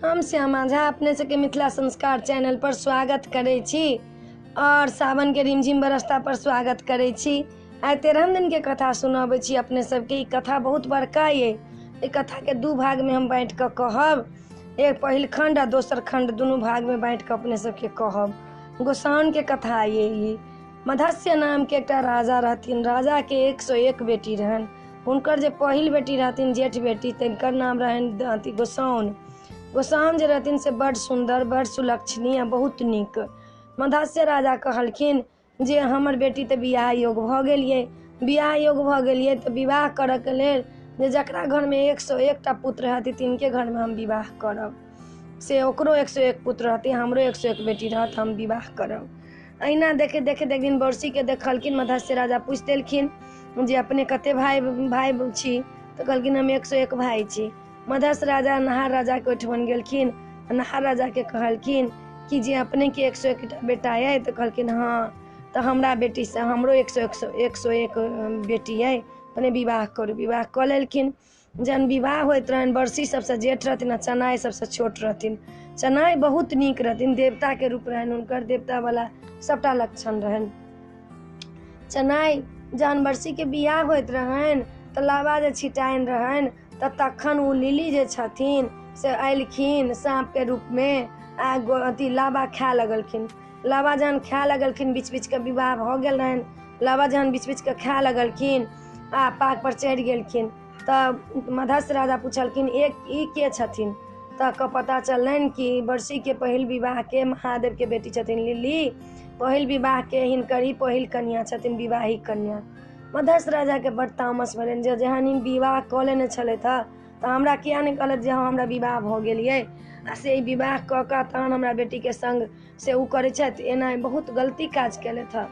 हम श्यामा झा अपने सबके मिथिला संस्कार चैनल पर स्वागत करै छी और सावन के रिमझिम बरसता पर स्वागत करै छी। आइ 13 दिन के कथा सुनाबै छी अपने सबके। ई कथा बहुत बड़का ये। ई कथा के दू भाग में हम बाँटि कऽ कहब, एक पहिल खंड आ दोसर खंड, दुनू भाग में बाँटि कऽ अपने सबके कहब। गोसाउन के कथा ये ई। मधस्य नाम के एकटा राजा रहथिन। राजा के 101 बेटी रहनि। हुनकर जे पहिल बेटी रहथिन, जेठ बेटी, तिनकर नाम रहनि अथी गोसाउन। गोसाउन जे रहथिन से बड़ सुन्दर, बड़ सुलक्षणी आ बहुत नीक। मधस्य राजा कहलखिन जे हमर बेटी तऽ बियाह योग भऽ गेलियै, बियाह योग भऽ गेलियै तऽ विवाह करऽके लेल जे जकरा घरमे 101टा पुत्र रहतै तिनके घरमे हम विवाह करब। से ओकरो 101 पुत्र रहतै, हमरो 101 बेटी रहत, हम विवाह करब। अहिना देखैत देखैत एक दिन बरसीके देखलखिन। मधस्य राजा पूछि देलखिन जे अपने कते भाई भाई छी? तऽ कहलखिन हम 101 भाई छी। मधस्य राजा नहार राजाके ओहिठमन गेलखिन। नहार राजाके कहलखिन कि जे अपनेके 101टा बेटा अइ? तऽ कहलखिन हँ, तऽ हमरा बेटीसँ हमरो 101 बेटी अइ, अपने विवाह करू। विवाह कऽ लेलखिन। जहन विवाह होइत रहनि, बरसी सबसँ जेठ रहथिन आ चनाइ सबसँ छोट रहथिन। चनाइ बहुत नीक रहथिन, देवताके रूप रहनि हुनकर, देवतावला सबटा लक्षण रहनि। चनाइ जहन बरसीके बियाह होइत रहनि तऽ लावा जे छिटाइन रहनि तऽ तखन ओ लिली जे छथिन से अयलखिन साँपके रूपमे आ अथी लावा खाए लगलखिन। लावा जहन खाए लगलखिन, बीच बीचके विवाह भऽ गेल रहनि। लावा जहन बीच बीचके खाए लगलखिन आ पाग पर चढ़ि गेलखिन तऽ मधस्य राजा पुछलखिन एक ई के छथिन? तऽ पता चललनि कि बरसीके पहिल विवाहके महादेवके बेटी छथिन लिली। पहिल विवाहके हिनकर ही पहिल कन्या छथिन, विवाही कन्या। मधस्य राजाके बड़ तामस भेलनि जे जहन ई विवाह कऽ लेने छलथि हँ तऽ हमरा किया नहि कहलथि जे हँ हमरा विवाह भऽ गेल ये, आ से ई विवाह कऽ कऽ तहन हमरा बेटीके संग से ओ करै छथि, एना बहुत गलती काज केलथि हँ।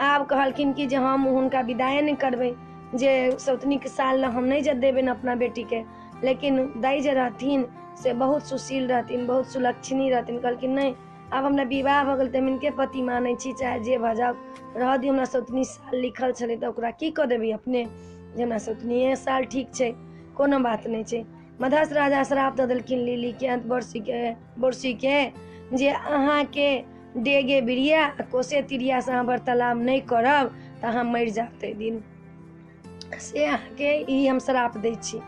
आब कहलखिन कि जे हम हुनका विदाए नहि करबै, जे सौतनीके साल लए हम नहि देबनि अपना बेटीके। लेकिन दाइ जे रहथिन से बहुत सुशील रहथिन, बहुत सुलक्षणी रहथिन। कहलखिन नहि, आब हमरा विवाह भऽ गेल तऽ हम हिनके पति मानै छी, चाहे जे भऽ जाउ, रहऽ दियौ। हमरा सौतनी साल लिखल छलै तऽ ओकरा की कऽ देबै अपने, जे हमरा सौतनीए साल ठीक छै, कोनो बात नहि छै। मधस्य राजा श्राप दऽ देलखिन लिलीके, बरसीके जे अहाँके डेगे बिरिया कोसे तिरियासँ अहाँ वार्तालाप नहि करब तऽ अहाँ मरि जायब ताहि दिन, से अहाँके ई हम श्राप दै छी।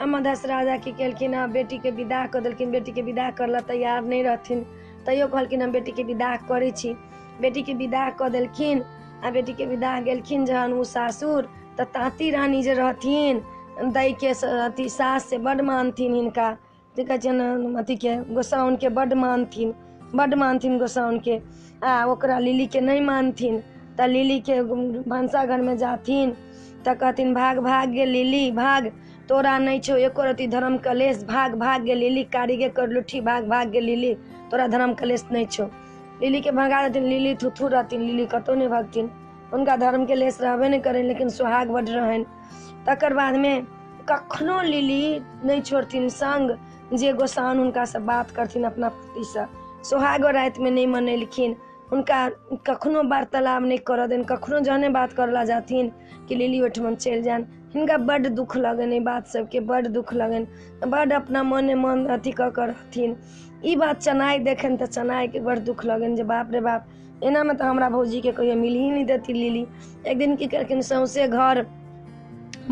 आ मधस्य राजा की केलखिन, आ बेटीके विदाह कऽ देलखिन। बेटीके विदाह करऽ लए तैयार नहि रहथिन, तैयो कहलखिन हम बेटीके विदाह करै छी। बेटीके विदाह कऽ देलखिन। आ बेटीके विदाह गेलखिन जहन ओ सासुर, तऽ ताँती रानी जे रहथिन दैके अथी सास, से बड्ड मानथिन हिनका, की कहै छियनि अथीके गोसाउनके बड्ड मानथिन, बड्ड मानथिन गोसाउनके। आ ओकरा लिलीके नहि मानथिन। तऽ लिलीके भनसाघरमे जाथिन तऽ कहथिन भाग भाग गे लिली भाग, तोरा नहि छौ एको रत्ती धर्म कलेश, भाग भाग गे लिली कारीगे करलुट्ठी, भाग भाग गे लिली तोरा धर्म कलेश नहि छौ। लिलीके भगा देथिन। लिली थुथू रहथिन, लिली कतहु नहि भगथिन, हुनका धर्मके लेश रहबे नहि करनि, लेकिन सोहाग बड्ड रहनि। तकर बादमे कखनो लिली नहि छोड़थिन संग, जे गोसाउन हुनकासँ बात करथिन अपना पतिसँ। सोहागो रातिमे नहि मनेलखिन, हुनका कखनो वार्तालाप नहि करऽ देन। कखनो जहने बात करऽ लए जाथिन कि लिली ओहिठमन चलि जानि। हिनका बड्ड दुःख लगनि, एहि बात सबके बड्ड दुःख लगनि, बड्ड अपना मने मन अथी कऽ कऽ रहथिन। ई बात चनाइ देखनि तऽ चनाइके बड्ड दुःख लगनि जे बाप रे बाप, एनामे तऽ हमरा भौजीके कहियो मिल ही नहि देती लिली। एक दिन की केलखिन, सौँसे घर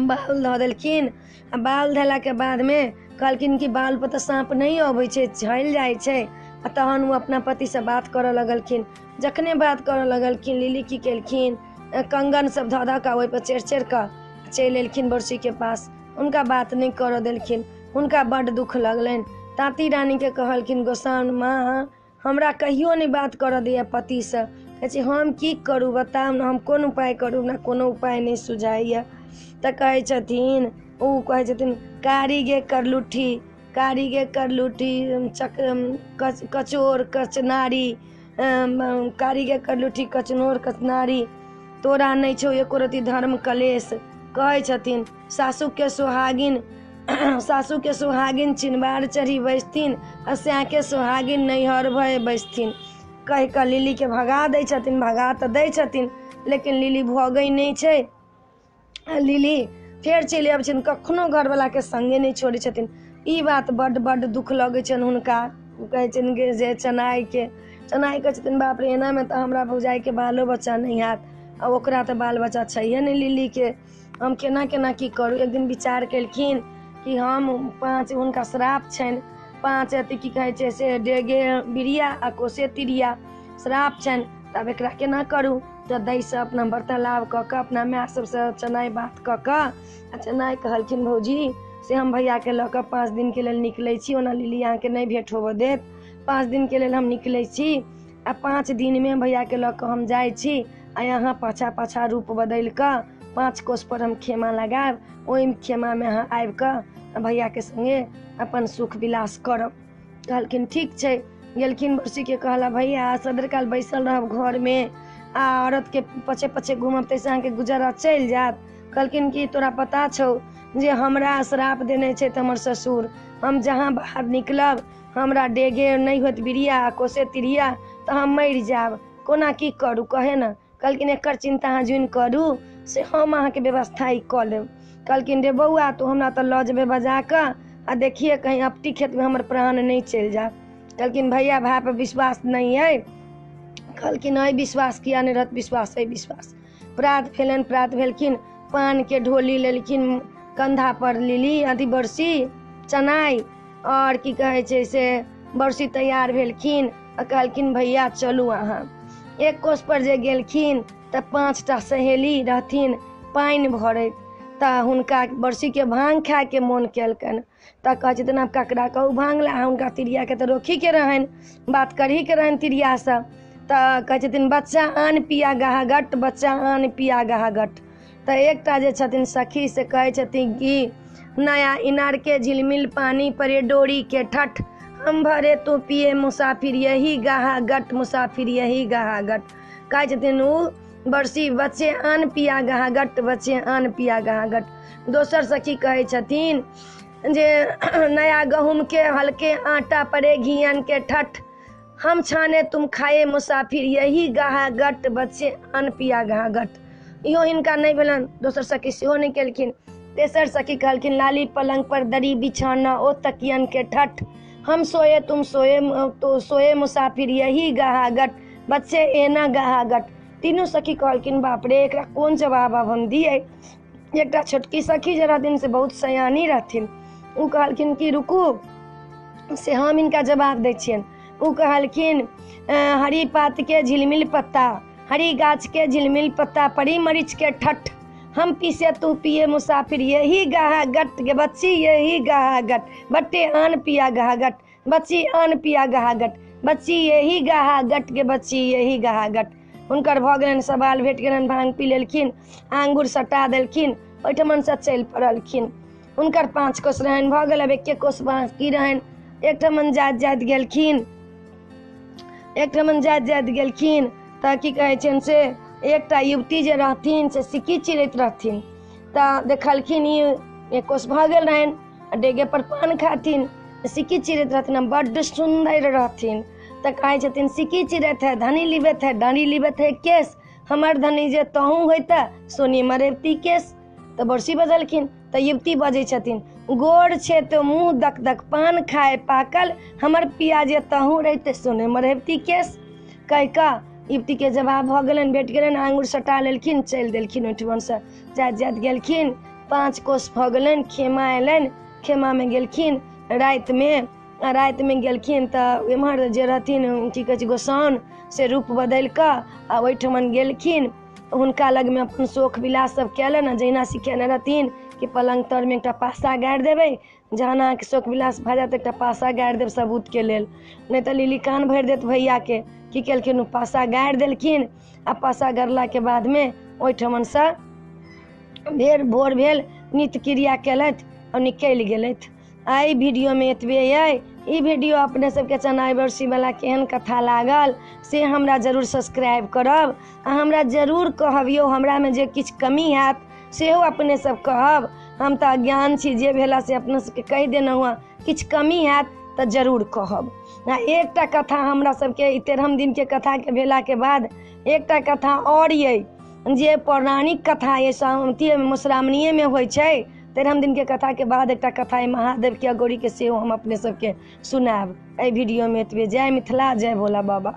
बाउल धऽ देलखिन। आ बाउल धेलाके बादमे कहलखिन कि बाउल पर तऽ साँप नहि अबै छै, चलि जाइ छै। आ तहन ओ अपना पतिसँ बात करऽ लगलखिन। जखने बात करऽ लगलखिन, लिली की केलखिन, कंगन सब धऽ धऽ कऽ ओहिपर चढ़ि चढ़ि कऽ चलि एलखिन बरसीके पास। हुनका बात नहि करऽ देलखिन, हुनका बड्ड दुःख लगलनि। ताँती रानीके कहलखिन गोसाउन माँ हमरा कहियो नहि बात करऽ दैया पतिसँ। कहै छै हम की करू बताउ ने, हम कोन उपाय करू, हमरा कोनो उपाय नहि सुझाइए। तऽ कहै छथिन, ओ कहै छथिन कारी गे करलुट्ठी, कारी गे करलुट्ठी, चक कचोर कचनारी, कारी गे करलुट्ठी कचनोर कचनारी, तोरा नहि छौ एको रत्ती धर्म कलेश। कहै छथिन सासूके सोहागिन, सासूके सोहागिन चिनबार चढ़ी बैसथिन आ सएके सोहागिन नैहर भए बैसथिन। कहि कऽ लिलीके भगा दै छथिन। भगा तऽ दै छथिन, लेकिन लिली भगै नहि छै। आ लिली फेर चलि आबै छथिन, कखनो घरवलाके संगे नहि छोड़ै छथिन। ई बात बड्ड बड्ड दुःख लगै छनि हुनका। ओ कहै छनि जे चनाइके, चनाइ कहै छथिन बाप रे एनामे तऽ हमरा भौजाइके बालो बच्चा नहि हैत, आ ओकरा तऽ बाल बच्चा छैहे नहि लिलीके, हम केना केना की करू। एक दिन विचार केलखिन कि हम 5 हुनका श्राप छनि, 5 अथी की कहै छै से डेगे बिरिया आ कोसे तिरिया श्राप छनि, तब एकरा केना करू। तऽ दैसँ अपना वार्तालाप कऽ कऽ अपना माय सबसँ चनाइ बात कऽ कऽ आ चनाइ कहलखिन भौजी से हम भैयाके लऽ कऽ 5 दिनके लेल निकलै छी, ओना लिली अहाँके नहि भेँट होबऽ देत, 5 दिनके लेल हम निकलै छी आ 5 दिनमे भैयाके लऽ कऽ हम जाइ छी आ यहाँ पाछा पाछा रूप बदलि कऽ 5 कोसपर हम खेमा लगायब, ओहि खेमामे अहाँ आबि कऽ भैयाके सङ्गे अपन सुख विलास करब। कहलखिन ठीक छै। गेलखिन बरसीके कहला भैया सदरकाल बैसल रहब घरमे आ औरतके पछे पछे घूमब ताहिसँ अहाँके गुजारा चलि जायत। कहलखिन कि तोरा पता छौ जे हमरा श्राप देने छै हमर ससुर, हम जहाँ बाहर निकलब हमरा डेगे नहि होत बिरिया आ कोसे तिरिया तऽ हम मरि जायब, कोना की करू कहे ने। कहलखिन एकर चिन्ता अहाँ जुनि करू, से हम अहाँके व्यवस्था ई कऽ लेब। कहलखिन रे बौआ तू हमरा तऽ लऽ जेबै बजा कऽ आ देखिए कहीं अपटी खेतमे हमर प्राण नहि चलि जायत। कहलखिन भैया भाय पर विश्वास नहि अइ। कहलखिन अइ विश्वास किया नहि रहत, विश्वास अइ विश्वास। प्रात भेलनि, प्रात भेलखिन पानके ढोली लेलखिन कंधा पर लिली अथी बरसी चनाइ और की कहै छै से बरसी तैयार भेलखिन आ कहलखिन भैया चलू अहाँ। 1 कोस पर जे गेलखिन तऽ 5टा सहेली रहथिन पानि भरैत, तऽ हुनका बरसीके भाँग खायके मोन केलकनि। तऽ कहै छथिन आब ककरा कहू भाँग ला, हुनका तिरियाके तऽ रोखीके रहनि, बात करहीके रहनि तिरियासँ। तऽ कहै छथिन बच्चा आन पिया गहागट, बच्चा आन पिया गहागट। तऽ एकटा जे छथिन सखी से कहै छथिन कि नया इनार के झिलमिल पानी परे डोरी के ठठ, हम भरे तू पिए मुसाफिर यही गहागट, मुसाफिर यही गहागट। कहै छथिन ओ बरसी बच्चे आन पिया गहागट, बच्चे आन पिया गहागट। दोसर सखी कहै छथिन जे नया गहूँम के हल्के आटा परे घियन के ठठ, हम छाने तुम खाए मुसाफिर यही गहागट, बच्चे आन पिया गहागट। इहो हिनका नहि भेलनि, दोसर सखी सेहो नहि केलखिन। तेसर सखी कहलखिन लाली पलंग पर दरी बिछाना ओ तकियन के ठठ, हम सोए तुम सोए तो सोए मुसाफिर यही गहागट, बच्चे एना गहागट। तीनू सखी कहलखिन बाप रे एकरा कोन जवाब आब हम दियै। एकटा छोटकी सखी जे रहथिन से बहुत सयानी रहथिन, ओ कहलखिन कि रुकू से हम हिनका जवाब दै छियनि। ओ कहलखिन हरी पात के झिलमिल पत्ता, हरी गाछ के झिलमिल पत्ता परी मरीच के ठठ, हम पीसे तू पिए मुसाफिर यही गहागट गे बच्ची यही गहागट, बट्टे आन पिया गहागट, बच्ची आन पिया गहागट, बच्ची यही गहागट गे बच्ची यही गहागट। हुनकर भऽ गेलनि सवाल भेट गेलनि, भाँग पी लेलखिन, आङ्गुर सटा देलखिन, ओहिठमनसँ चलि पड़लखिन। हुनकर 5 कोस रहनि भऽ गेल, आब 1 कोस बाँकी रहनि। एकठमन जाइत जाइत गेलखिन, एकठमन जाइत जाइत गेलखिन तऽ की कहै छनि से एकटा युवती जे रहथिन से सिक्की चिरैत रहथिन। तऽ देखलखिन ई 1 कोस भऽ गेल रहनि आ डेगे पर पान खाथिन, सिक्की चिरैत रहथिन, बड्ड सुन्दर रहथिन। तऽ कहै छथिन सिक्की चिरैत है धनी लिबैत है डरी लिबैत है केस, हमर धनी जे तहूँ होइते सोनी मरेबती केस। तऽ बरसी बजलखिन तऽ युवती बजै छथिन गोर छै तऽ मुँह दक दक पान खाए पाकल, हमर पिया जे तहूँ रहिते सोने मरेबती केस। कहि कऽ युवतीके जवाब भऽ गेलनि, भेट गेलनि, आङ्गुर सटा लेलखिन, चलि देलखिन ओहिठमनसँ। जाइत जाइत गेलखिन, 5 कोस भऽ गेलनि, खेमा अयलनि, खेमामे गेलखिन रातिमे। रातिमे गेलखिन तऽ एम्हर जे रहथिन की कहै छै गोसाउन से रूप बदलि कऽ आ ओहिठमन गेलखिन, हुनका लगमे अपन शोख विलास सब कयलनि। जहिना सिखेने रहथिन कि पलङ्ग तरमे एकटा पासा गाड़ि देबै, जहन अहाँके शोख विलास भऽ जायत एकटा पासा गाड़ि देब सबूतके लेल, नहि तऽ लिली कान भरि देत भैयाके। की केलखिन ओ पासा गाड़ि देलखिन आ पासा गाड़लाके बादमे ओहिठमनसँ भेर भोर भेल, नित्य क्रिया केलथि आ निकलि गेलथि। एहि वीडियोमे एतबे अइ। ई वीडियो अपने सबके चनाइ बरसीवला केहन कथा लागल से हमरा जरूर सब्सक्राइब करब आ हमरा जरूर कहब यौ, हमरामे जे किछु कमी हैत सेहो अपने सब कहब। हम तऽ अज्ञान छी, जे भेला से अपने सबके कहि देलहुँ हँ, किछु कमी हैत तऽ जरूर कहब। आ एकटा कथा हमरा सबके ई 13 दिनके कथाके भेलाके बाद एकटा कथा आओर अइ जे पौराणिक कथा अइ, सावंतीमे मधुश्रावणीएमे होइ छै, 13 दिनके कथाके बाद एकटा कथा अइ महादेवके अगौरीके सेहो हम अपने सबके सुनायब। एहि वीडियोमे एतबे। जय मिथिला, जय भोला बाबा।